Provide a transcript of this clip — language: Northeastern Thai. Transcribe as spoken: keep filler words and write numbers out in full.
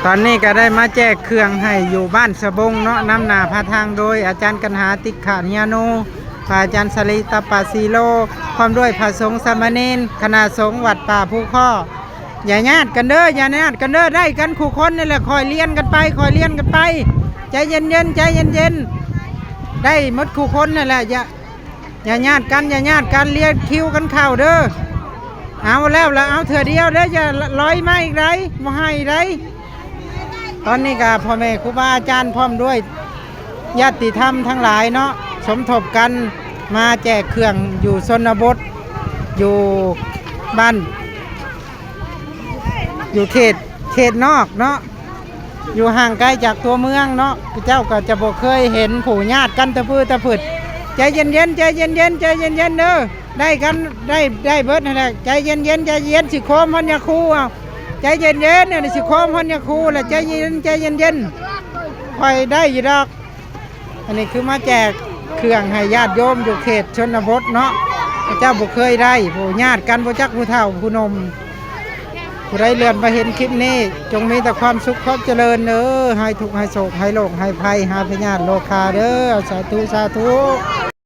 ตอนนี้ก็ได้มาแจกเครื่องให้อยู่บ้านสะบงเนาะ นำหน้าพาทางโดยอาจารย์กันหา ติกขะเฮียโน พระอาจารย์สลีตะปะสีโล พร้อมด้วยพระสงฆ์สามเณร คณะสงฆ์วัดป่าภูข้อ อย่าญาติกันเด้อ อย่าญาติกันเด้อ ได้กันคู่คนนี่แหละ คอยเรียนกันไป คอยเรียนกันไป ใจเย็นๆ ใจเย็นๆ ได้หมดคู่คนนั่นแหละ อย่า อย่าญาติกัน อย่าญาติกัน เรียนคิวกันเข้าเด้อ เอาแล้วละ เอาเถื่อเดียวเด้อ อย่าลอยมาอีกไดบ่ให้ไดตอนนี้ก็พ่อแม่ครูบาอาจารย์พร้อมด้วยญาติธรรมทั้งหลายเนาะ สมทบกันมาแจกเครื่องอยู่ชนบท อยู่บ้าน อยู่เขต เขตนอกเนาะ อยู่ห่างไกลจากตัวเมืองเนาะ เจ้าก็จะบ่เคยเห็นผู้ญาติกันตะพื้ตะพื้ด ใจเย็นๆ ใจเย็นๆ ใจเย็นๆ เด้อ ได้กัน ได้ ได้เบิดนั่นแหละ ใจเย็นๆ ใจเย็น สิโคมฮอนยาคูเอา ใจเย็นๆ เนี่ย สิโคมฮอนยาคูแหละ ใจเย็น ใจเย็นๆ ค่อยได้อยู่ดอก อันนี้คือมาแจกเครื่องให้ญาติโยมอยู่เขตชนบทเนาะ พระเจ้าบ่เคยได้ ผู้ญาติกันบ่จักผู้เฒ่าผู้หนุ่ม ผู้ใดเลื่อนมาเห็นคลิปนี้ จงมีแต่ความสุขความเจริญเด้อ ให้ทุกข์ให้โศกให้โรคให้ภัย หาพยาธิโรคาเด้อ สาธุ สาธุ